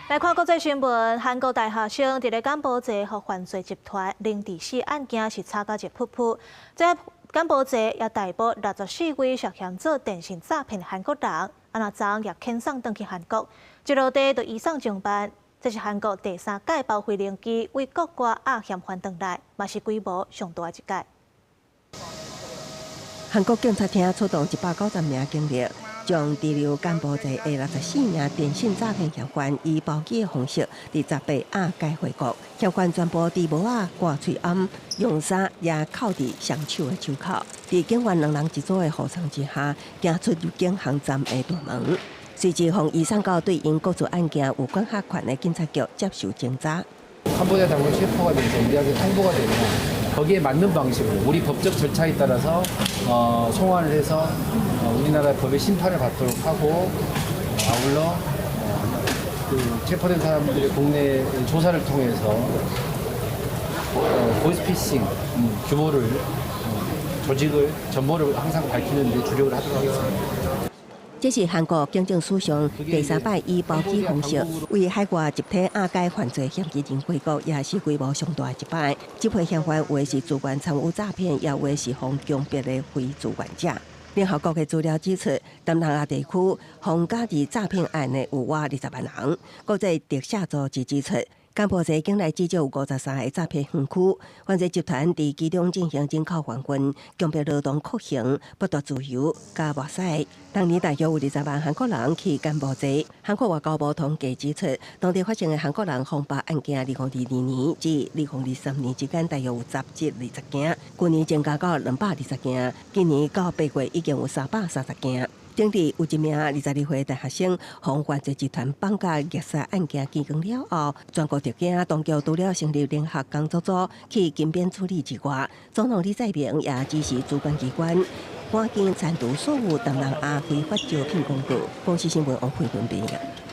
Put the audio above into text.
來看國際新聞，韓國大學生佇咧柬埔寨予犯罪集團凌致死案件是吵甲熱噗噗。這柬埔寨也逮捕64位涉嫌做電信詐騙韓國人，啊若昨也遣送轉去韓國，一落地就移送偵辦。這是韓國第三擺包飛龍機對國外押嫌犯轉來，嘛是規模上大一屆。韓國警察廳出動190名警力，將滯留柬埔寨的64名電信詐騙嫌犯以包機的方式，佇18押解回國。嫌犯全部戴帽仔、掛喙罨，用衫也扣佇雙手的手銬。佇警員兩人一組的護送之下，行出入境航站的大門，隨即予移送到對𪜶國際案件有管轄權的警察局接受偵查。 캄보디아 당국 체포가 돼서 우리한테 통보가 되면 거기에 맞는 방식으로 우리 법적 절차에 따라서 송환을 해서 우리나라 법의 심판을 받도록 하고 아울러 그 체포된 사람들의 국내 조사를 통해서 보이스피싱 규모를 조직을 전모를 항상 밝히는 데 주력을 하도록 하겠습니다. 這是韓國警政史上第三擺以包機方式對海外集體押解犯罪嫌疑人回國，也是規模上大一擺。這批嫌犯有的是自願參與詐騙，也有的是予強迫的非自願者。聯合國的資料指出，東南亞地區予加佇詐騙案的有倚20萬人。國際特赦組織指出，柬埔寨境內至少有53個詐騙園區，犯罪集團佇其中進行人口販運、強迫勞動酷刑、剝奪自由、佮謀殺。當年大約有20萬韓國人去柬埔寨。韓國外交部統計指出，當地發生的韓國人予綁案件，2022年至2023年之間，大約有10至20件，去年增加到220件，今年到8月已經有330件。頂禮有一名22歲大學生，予犯罪集團綁架虐殺案件曝光了後，全國著驚，當局除了成立聯合工作組去金邊處理之外，總統李在明也指示主管機關趕緊刪除所有東南亞非法招聘廣告。公視新聞王慧文編譯。